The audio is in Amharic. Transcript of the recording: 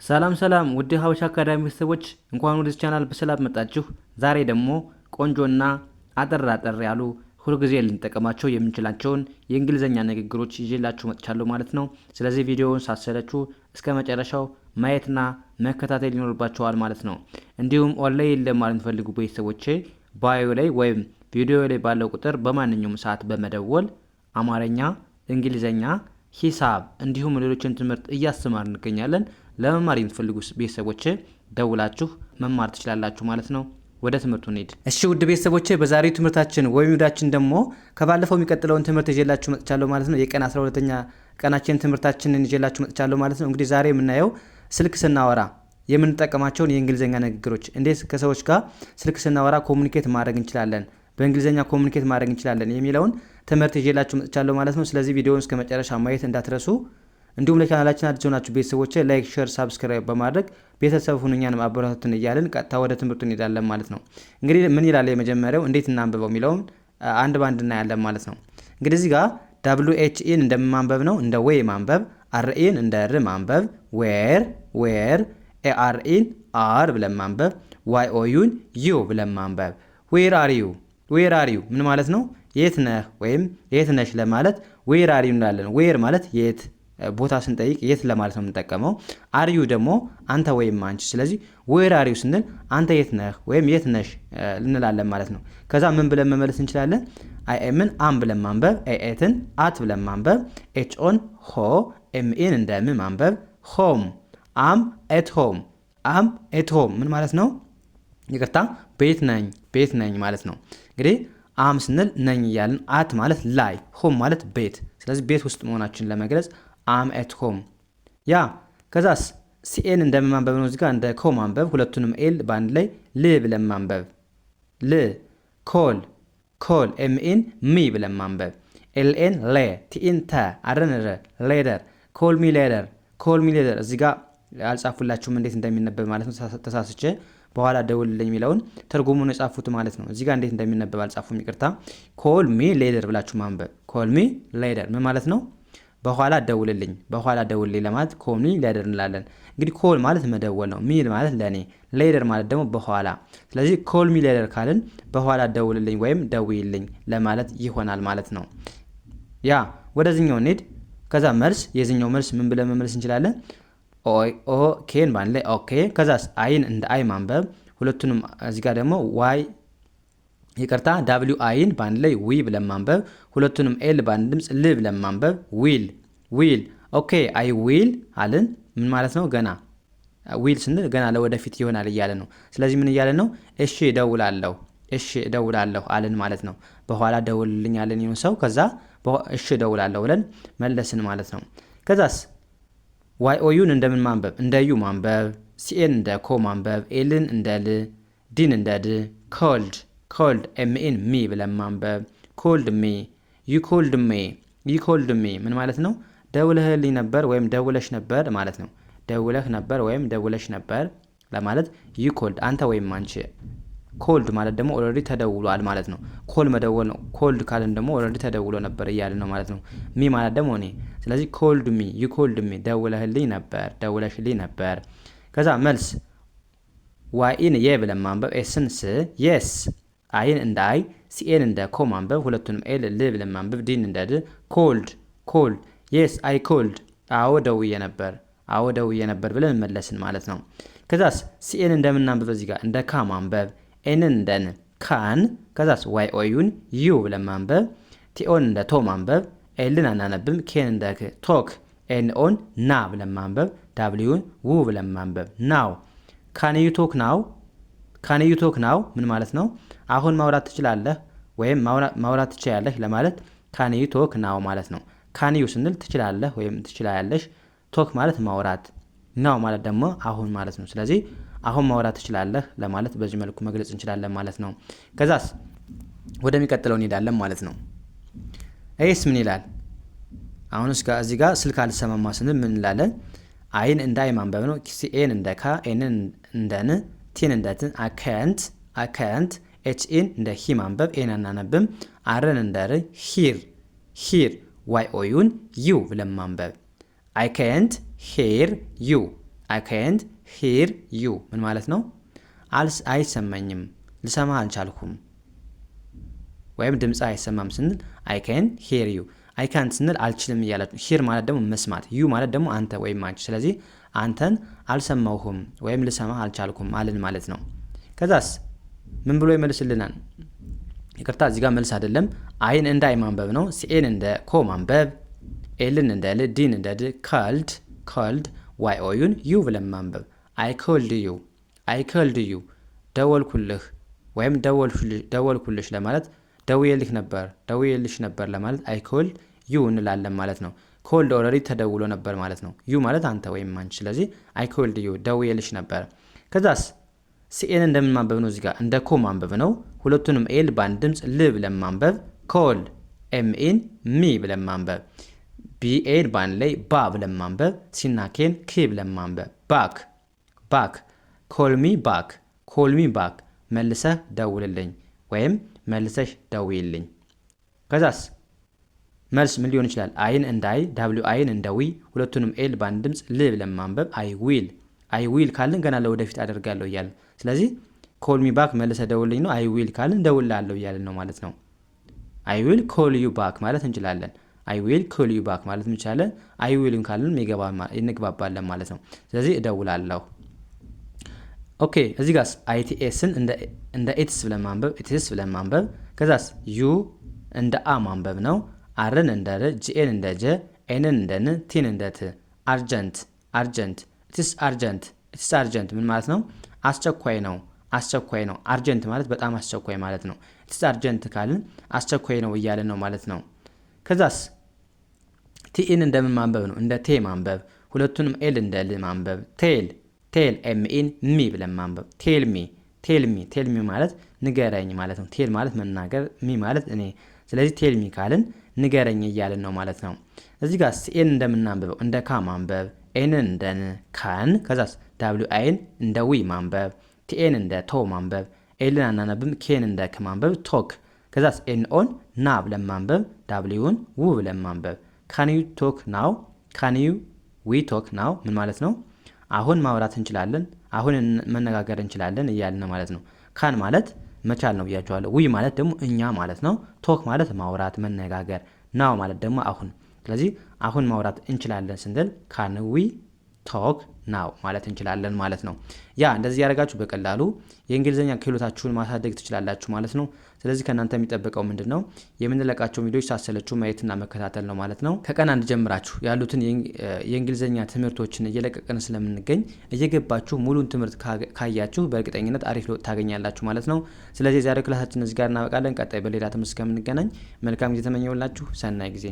ሰላም ሰላም ውድ ሀበሻ አካዳሚ ቤተሰቦች፣ እንኳን ወደዚህ ቻናል በሰላም መጣችሁ። ዛሬ ደግሞ ቆንጆና አጠር አጠር ያሉ፣ ሁልጊዜ ልንጠቀማቸው የምንችላቸውን የእንግሊዝኛ ንግግሮች ይዤላችሁ መጥቻለሁ ማለት ነው። ስለዚህ ቪዲዮውን ሳትሰለቹ እስከ መጨረሻው ማየትና መከታተል ይኖርባችኋል ማለት ነው። እንዲሁም ኦንላይን ለመማር የምትፈልጉ ቤተሰቦቼ bio ላይ ወይም ቪዲዮ ላይ ባለው ቁጥር በማንኛውም ሰዓት በመደወል አማርኛ፣ እንግሊዝኛ፣ ሂሳብ እንዲሁም ሌሎችን ትምህርት እያስተማርን እንገኛለን። ለመማር የምትፈልጉ ቤተሰቦች ደውላችሁ መማር ትችላላችሁ ማለት ነው። ወደ ትምህርቱ እንሂድ። እሺ ውድ ቤተሰቦቼ፣ በዛሬው ትምህርታችን ወይም ቪዲዮአችን ደግሞ ከባለፈው የሚቀጥለውን ትምህርት ይዤላችሁ መጥቻለሁ ማለት ነው። የቀን 12ኛ ቀናችን ትምህርታችንን ይዤላችሁ መጥቻለሁ ማለት ነው። እንግዲህ ዛሬ የምናየው ስልክ ስናወራ የምንጠቀማቸውን የእንግሊዝኛ ንግግሮች፣ እንዴት ከሰዎች ጋር ስልክ ስናወራ communicate ማድረግ እንችላለን፣ በእንግሊዝኛ communicate ማድረግ እንችላለን የሚለውን ትምህርት ይዤላችሁ መጥቻለሁ ማለት ነው። ስለዚህ ቪዲዮውን እስከ መጨረሻ ማየት እንዳትረሱ። እንዲሁም ለቻናላችን አዲስ የሆናችሁ ቤተሰቦች like፣ share፣ subscribe በማድረግ ቤተሰብ ሁኑ፣ እኛንም አበረታቱን እያልን ቀጥታ ወደ ትምህርቱ እንሄዳለን ማለት ነው። እንግዲህ ምን ይላል የመጀመሪያው፣ እንዴት እናንብበው የሚለውን አንድ ባንድ እናያለን ማለት ነው። እንግዲህ እዚህ ጋር WHE ን እንደማንበብ ነው፣ እንደ ዌ ማንበብ፣ RE ን እንደ ር ማንበብ፣ where where፣ ARE ን አር ብለን ማንበብ፣ YOU ን ዩ ብለን ማንበብ። Where are you? Where are you ምን ማለት ነው? የት ነህ ወይም የት ነሽ ለማለት where are you እንላለን። Where ማለት የት፣ ቦታ ስንጠይቅ የት ለማለት ነው የምንጠቀመው። Are you ደግሞ አንተ ወይም አንቺ። ስለዚህ where are you ስንል አንተ የት ነህ ወይም የት ነሽ እንላለን ማለት ነው። ከዛ ምን ብለን መመለስ እንችላለን? I M ን አም ብለን ማንበብ፣ AT ን አት ብለን ማንበብ፣ HO ን ሆ፣ ME ን እንደ ም ማንበብ፣ home። I'm at home። I'm at home ምን ማለት ነው? ይቅርታ፣ ቤት ነኝ፣ ቤት ነኝ ማለት ነው። እንግዲህ I'm ስንል ነኝ እያልን፣ at ማለት ላይ፣ home ማለት ቤት። ስለዚህ ቤት ውስጥ መሆናችንን ለመግለጽ I'm at home። Yeah፣ ከዛስ CA ን እንደማንበብ ነው። እዚጋ እንደ ኮ ማንበብ፣ ሁለቱንም L በአንድ ላይ ል ብለን ማንበብ፣ ል። Call call፣ ME ን ሚ ብለን ማንበብ፣ LA ን ሌ፣ TE ን ተ፣ R ን ር፣ later። Call me later። Call me later። እዚህ ጋር አልጻፉላችሁም እንዴት እንደሚነበብ ማለት ነው። ተሳስቼ በኋላ ደውልልኝ የሚለውን ትርጉሙን የጻፉት ማለት ነው። እዚህ ጋር እንዴት እንደሚነበብ አልጻፉም፣ ይቅርታ። Call me later ብላችሁ ማንበብ። Call me later ምን ማለት ነው? በኋላ ደውልልኝ፣ በኋላ ደውልልኝ ለማለት call me later እንላለን። እንግዲህ call ማለት መደወል ነው። Me ማለት ለኔ፣ later ማለት ደግሞ በኋላ። ስለዚህ call me later ካልን በኋላ ደውልልኝ ወይም ደውይልኝ ለማለት ይሆናል ማለት ነው። Yeah፣ ወደዚህኛው እንሂድ። ከዛ መልስ፣ የዚህኛው መልስ ምን ብለን መመለስ እንችላለን? OK ን በአንድ ላይ okay። ከዛስ I ን እንደ አይ ማንበብ፣ ሁለቱንም እዚህ ጋር ደግሞ Y፣ ይቅርታ፣ WI ን በአንድ ላይ ዊ ብለን ማንበብ፣ ሁለቱንም L በአንድ ድምፅ ል ብለን ማንበብ፣ will will። Okay, I will አልን። ምን ማለት ነው? ገና will ስንል ገና ለወደፊት ይሆናል እያለ ነው። ስለዚህ ምን እያለ ነው? እሺ እደውላለሁ፣ እሺ እደውላለሁ አልን ማለት ነው። በኋላ ደውልልኝ አለን ይሁን ሰው፣ ከዛ እሺ እደውላለሁ ብለን መለስን ማለት ነው። ከዛስ YOU ን እንደምን ማንበብ? እንደ ዩ ማንበብ፣ CA ን እንደ ኮ ማንበብ፣ L ን እንደ ል፣ D ን እንደ ድ፣ called called፣ ME ን ሚ ብለን ማንበብ፣ called me። You called me። You called me ምን ማለት ነው? ደውለህልኝ ነበር ወይም ደውለሽ ነበር ማለት ነው። ደውለህ ነበር ወይም ደውለሽ ነበር ለማለት you called፣ አንተ ወይም አንቺ። Called ማለት ደግሞ already ተደውሏል ማለት ነው። Call መደወል ነው። Called ካልን ደግሞ already ተደውሎ ነበር እያልን ነው ማለት ነው። Me ማለት ደግሞ እኔ። ስለዚህ called me፣ you called me፣ ደውለህልኝ ነበር፣ ደውለሽልኝ ነበር። ከዛ መልስ YE ን የ ብለን ማንበብ፣ S ን ስ፣ yes። I ን እንደ አይ፣ CA ን እንደ ኮ ማንበብ፣ ሁለቱንም L ል ብለን ማንበብ፣ D ን እንደ ድ፣ called called። Yes, I called፣ አዎ ደውዬ ነበር፣ አዎ ደውዬ ነበር ብለን መለስን ማለት ነው። ከዛስ CA ን እንደምናንብብ እዚህ ጋር እንደ ካ ማንበብ፣ N ን እንደ ን፣ can። ከዛስ YOU ን ዩ ብለን ማንበብ፣ TO ን እንደ ቶ ማንበብ፣ L ን አናነብም፣ K ን እንደ ክ፣ talk። NO ን ና ብለን ማንበብ፣ W ን ው ብለን ማንበብ፣ now። Can you talk now? Can you talk now ምን ማለት ነው? አሁን ማውራት ትችላለህ ወይም ማውራት ትችላለህ ለማለት can you talk now ማለት ነው። Can you ስንል ትችላለህ ወይም ትችላለሽ፣ talk ማለት ማውራት፣ now ማለት ደግሞ አሁን ማለት ነው። ስለዚህ አሁን ማውራት ትችላለህ ለማለት በዚህ መልኩ መግለጽ እንችላለን ማለት ነው። ከዛስ ወደሚቀጥለው እንሄዳለን ማለት ነው። ይህስ ምን ይላል? አሁን እዚህ ጋር ስልክ አልሰማማ ስንል ምን እንላለን? I ን እንደ አይ ማንበብ ነው። CA ን እንደ ካ፣ N ን እንደ ን፣ ቲን እንደ ትን፣ አካንት አካንት፣ ኤች ኢን እንደ ሂ ማንበብ፣ A ን አናነብም። R ን እንደ ር፣ hear hear፣ YOU ን ዩ ብለን ማንበብ። አይ ካንት ሄር ዩ። አይ ካንት ሂር ዩ ምን ማለት ነው? አይሰማኝም፣ ልሰማህ አልቻልኩም ወይም ድምፅ አይሰማም ስንል አይ ካንት ሂር ዩ። አይ ካንት ስንል አልችልም እያላችሁ፣ hear ማለት ደግሞ መስማት፣ you ማለት ደግሞ አንተ ወይም አንቺ። ስለዚህ አንተን አልሰማሁህም ወይም ልሰማህ አልቻልኩም አልን ማለት ነው። ከዛስ ምን ብሎ ይመልስልናል? ይቅርታ፣ እዚህ ጋር መልስ አይደለም። I ን እንደ አይ ማንበብ ነው። C ን እንደ ኮ ማንበብ፣ L ን እንደ ል፣ D ን እንደ ድ፣ called, called፣ Y O U ን ዩ ብለን ማንበብ። I called you, I called you፣ ደወልኩልህ ወይም ደወልኩልሽ ለማለት፣ ደውዬልህ ነበር፣ ደውዬልሽ ነበር ለማለት I called you እንላለን ማለት ነው። Called already ተደውሎ ነበር ማለት ነው። You ማለት አንተ ወይም አንቺ። ስለዚህ I called you፣ ደውዬልሽ ነበር። ከዛስ C ን እንደምን ማንበብ ነው? እዚህ ጋር እንደ ኮ ማንበብ ነው። ሁለቱንም L በአንድ ድምፅ ል ብለን ማንበብ። Call፣ M E ን ሚ ብለን ማንበብ። B A ን በአንድ ላይ ባ ብለን ማንበብ። C ና K ን ክ ብለን ማንበብ። Back, back። Call me back, call me back፣ መልሰህ ደውልልኝ ወይም መልሰሽ ደውይልኝ። ከዛስ መልስ ምን ሊሆን ይችላል? I ን እንደ አይ፣ W I ን እንደ ዊ፣ ሁለቱንም L በአንድ ድምፅ ል ብለን ማንበብ። I will። I will ካልን ገና ለወደፊት አደርጋለሁ እያልን፣ ስለዚህ call me back መልሰህ ደውልልኝ ነው። I will ካልን ደውልልሃለሁ እያልን ነው ማለት ነው። I will call you back ማለት እንችላለን። I will call you back ማለት እንችላለን። I will ን ካልን እንግባባለን ማለት ነው። ስለዚህ እደውላለሁ። Okay፣ እዚህ ጋስ ITS ን እንደ it's ብለን ማንበብ፣ it's ብለን ማንበብ። ከዛስ U እንደ አ ማንበብ ነው። R ን እንደ ር፣ GA ን እንደ ጀ፣ N ን እንደ ን፣ T ን እንደ ት። Urgent, urgent። It's urgent, it's urgent ምን ማለት ነው? አስቸኳይ ነው፣ አስቸኳይ ነው። Urgent ማለት በጣም አስቸኳይ ማለት ነው። It's urgent ካልን አስቸኳይ ነው እያልን ነው ማለት ነው። ከዛስ TE ን እንደምን ማንበብ ነው? እንደ ቴ ማንበብ። ሁለቱንም L እንደ ል ማንበብ። Tell, tell፣ ME ን ሚ ብለን ማንበብ። Tell me, tell me። Tell me ማለት ንገረኝ ማለት ነው። Tell ማለት መናገር፣ me ማለት እኔ። ስለዚህ tell me ካልን ንገረኝ እያልን ነው ማለት ነው። እዚህ ጋር CA ን እንደምናንብበው እንደ ካ ማንበብ፣ N ን እንደ ን can፣ ከዛስ W I ን እንደ ዊ ማንበብ፣ TA ን እንደ ቶ ማንበብ፣ L ን አናነብም፣ K ን እንደ ክ ማንበብ፣ talk። ከዛስ N O ን ና ብለን ማንበብ፣ W ን ው ብለን ማንበብ። Can you talk now? Can you we talk now ምን ማለት ነው? አሁን ማውራት እንችላለን፣ አሁን መነጋገር እንችላለን እያልን ነው ማለት ነው። Can ማለት መቻል ነው ብያችኋለሁ። We ማለት ደግሞ እኛ ማለት ነው። Talk ማለት ማውራት፣ መነጋገር፣ now ማለት ደግሞ አሁን። ስለዚህ አሁን ማውራት እንችላለን ስንል can we talk now ማለት እንችላለን ማለት ነው። Yeah፣ እንደዚህ እያደረጋችሁ በቀላሉ የእንግሊዝኛ ክህሎታችሁን ማሳደግ ትችላላችሁ ማለት ነው። ስለዚህ ከእናንተ የሚጠበቀው ምንድን ነው? የምንለቃቸውን ቪዲዮዎች ሳትሰለቹ ማየትና መከታተል ነው ማለት ነው። ከቀን አንድ ጀምራችሁ ያሉትን የእንግሊዝኛ ትምህርቶችን እየለቀቅን ስለምንገኝ እየገባችሁ ሙሉን ትምህርት ካያችሁ በእርግጠኝነት አሪፍ ለውጥ ታገኛላችሁ ማለት ነው። ስለዚህ የዛሬው ክላሳችን እዚህ ጋር እናበቃለን። ቀጣይ በሌላ ትምህርት እስከምንገናኝ መልካም ጊዜ ተመኘሁላችሁ። ሰናይ ጊዜ።